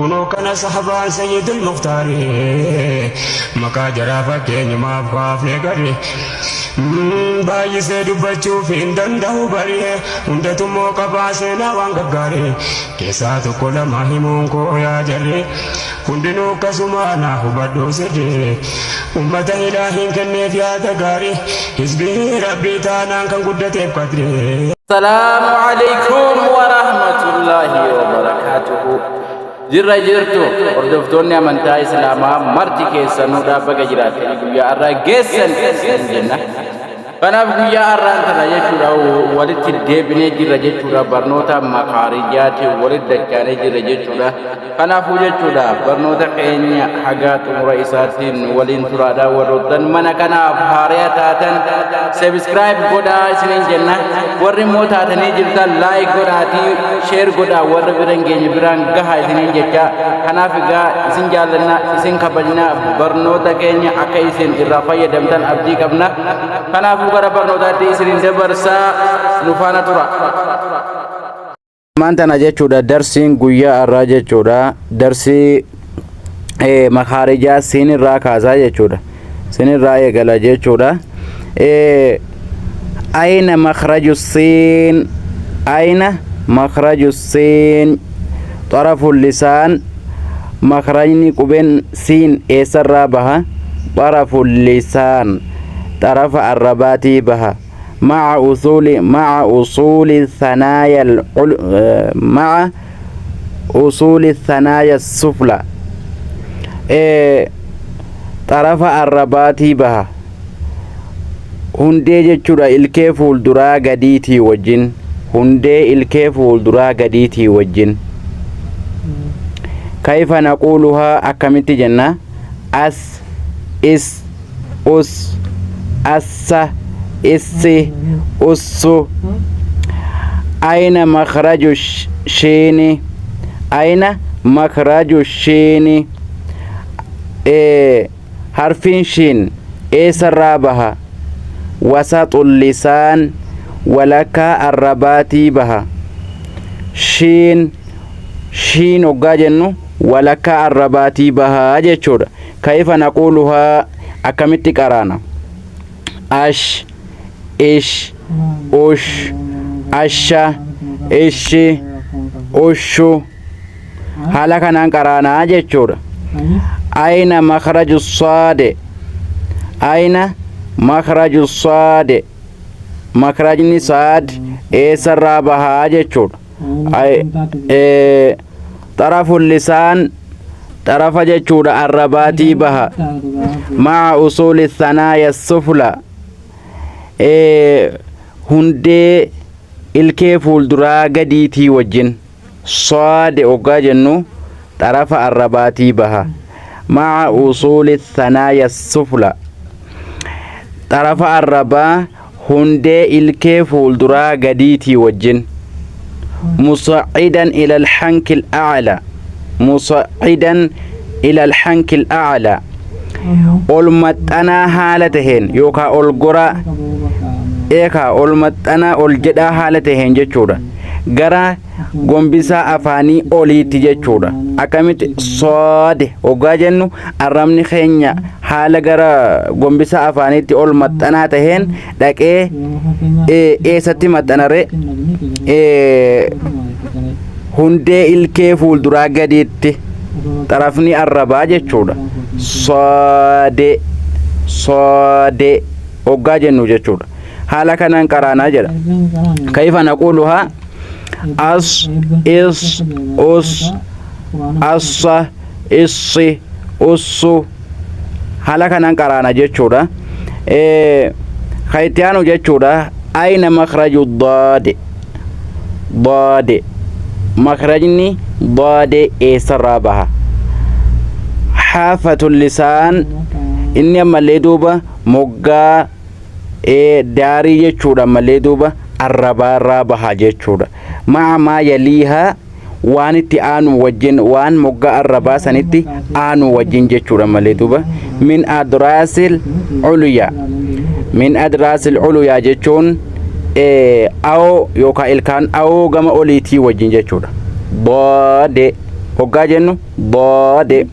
Kunoo kana sahabaan sayyidul muktaari maqaa jaraa fakkeenyumaaf kaafne gari baay'isee dubbachuuf hin danda'u bari hundatummoo qabaa seenaa waan gaggaari keessaa tokko lama himuun koo yaa jarri hundinuu akkasuma naa hubadhuu sirri ummata ilaahiin kenneef yaada gaari hizbii rabbii taanaan kan guddateef qadri. Salaamu alaikum wa rahmatullahi wa barakaatuhu. Jirra jirtu hordoftoonni amantaa Islaamaa marti keessanuu baga jiraattanii guyyaa har'aa geessan jenna. Kanaaf guyyaa har'aan tana jechuudha walitti deebinee jirra jechuudha barnoota makaarijaatiin walitti dachaanee jirra jechuudha. Kanaafuu jechuudha barnoota keenya hagaa xumura isaatti nu waliin turaadha. Warroottan mana kanaaf haaraya taatan subscribe godhaa isiniin jenna. Warri immoo taatanii jirtan like godhaatii share godhaa, warra biran geenye biraan gahaa isiniin jecha. Kanaaf egaa isin jaallanna, isin kabajna, barnoota keenya akka isin irraa fayyadamtan abdii qabna. Kanaafuu gara barnootaatti isiniin dabarsaa, nu faana tura. Ammaan tana jechuudha darsiin guyyaa har'aa jechuudha darsii makaarijaa siin irraa kaasaa jechuudha, siin irraa eegala jechuudha. Ayna makraju siin? Ayna makraju siin? Xarafu lisaan. Makrajni qubeen siin eessarraa baha? Xarafu lisaan, xarafa arrabaatii baha. Maca usuuli thanaaya sufla, xarafa arrabaatii baha, hundee jechuudha ilkee fuulduraa gadiitii wajjin, hundee ilkee fuulduraa gadiitii wajjin. Kayfa naquuluhaa? Akkamitti jenna? As, is, us, assa, issi, ussu. Ayna makraju shiini? Ayna makraju shiini? Harfiin shiin eessarraa baha? Wasaxul lisaan, walakkaa arrabaatii baha. Shiin, shiin hoggaa jennu walakkaa arrabaatii bahaa jechuudha. Kayfa naquuluhaa? Akkamitti qaraana? Ash, ish, ush, asha, ishi, ushu. Haala kanaan qaraanaa jechuudha. Ayna makraju saade? Ayna makraju saade? Makrajni saad eessarraa bahaa jechuudha? Xarafu lisaan, xarafa jechuudha arrabaatii baha. Maca usuuli thanaaya sufla, hundee ilkee fuulduraa gadiitii wajjin. Saade oggaa jennu xarafa arrabaatii baha. Maca usuuli thanaaya sufla, xarafa arrabaa hundee ilkee fuulduraa gadiitii wajjin. Musacidan ila alhanki al'acla, musacidan ila alhanki al'acla, ol maxxanaa haala taheen yookaa ol goraa eekaa ol maxxanaa ol jedhaa haala taheen jechuudha, gara gombisaa afaanii oliitti jechuudha. Akkamitti? Soode hoggaa jennu arrabni keenya haala gara gombisaa afaaniitti ol maxxanaa taheen dhaqee eessatti maxxanare? Hundee ilkee fuulduraa gadiitti, xarafni arrabaa jechuudha. Soode, soode hoggaa jennu jechuudha. Haala kanaan qaraanaa jedha. Kayfa naquuluhaa? As, is, us, assa, issi, ussu. Haala kanaan qaraana jechuudha. Ka itti aanu jechuudha, ayna makraju daade? Daade, makrajni daade eessarraa baha? Xaafatul lisaan. Inni ammallee duuba moggaa daarii jechuudha, ammallee duuba arrabaarraa baha jechuudha. Maca maa yaliihaa, waan itti aanu wajjin, waan moggaa arrabaa sanitti aanu wajjin jechuudha malee duuba. Min adraasil culuyaa, min adraasil culuyaa jechuun awoo yookaan ilkaan awoo gama oliitii wajjin jechuudha. Boode. Hoggaa jennu daade.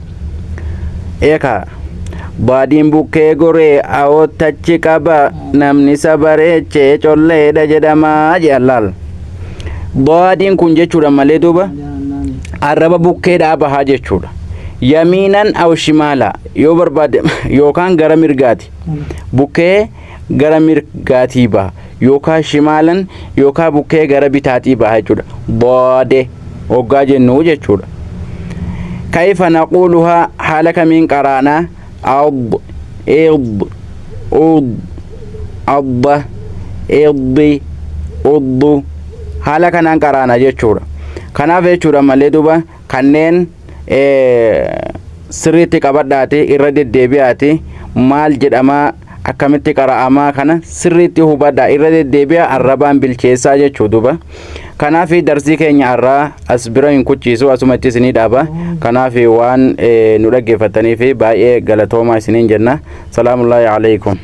Eekaa baadiin bukkee goree awottachi qaba namni isa bareechee colleedha jedhamaa jedhan laal. Daadiin kun jechuudha malee duuba arraba bukkeedhaa bahaa jechuudha. Yamiinan aw shimaala yoo barbaade yookaan gara mirgaati. Bukkee gara mirgaatii baha yookaan shimaalan yookaan bukkee gara bitaatii baha jechuudha. Daade hoggaa jennu jechuudha. Kayfa naquuluhaa haala kamiin qaraanaa ad id ud adda iddi uddu haala kanaan qaraana jechuudha. Kanaaf jechuudha malee duuba kanneen sirriitti qabadhaati irra deddeebi'aati maal jedhamaa akkamitti qara'amaa kana sirriitti hubadhaa irra deddeebi'a arrabaan bilcheessaa jechuu duuba. Kanaaf darsii keenya har'aa as bira hin kuchiisu asumatti isinii dhaaba. Kanaaf waan nu dhaggeeffattaniif baay'ee galatoomaa isiniin jenna. Salaamullaahi alaikum.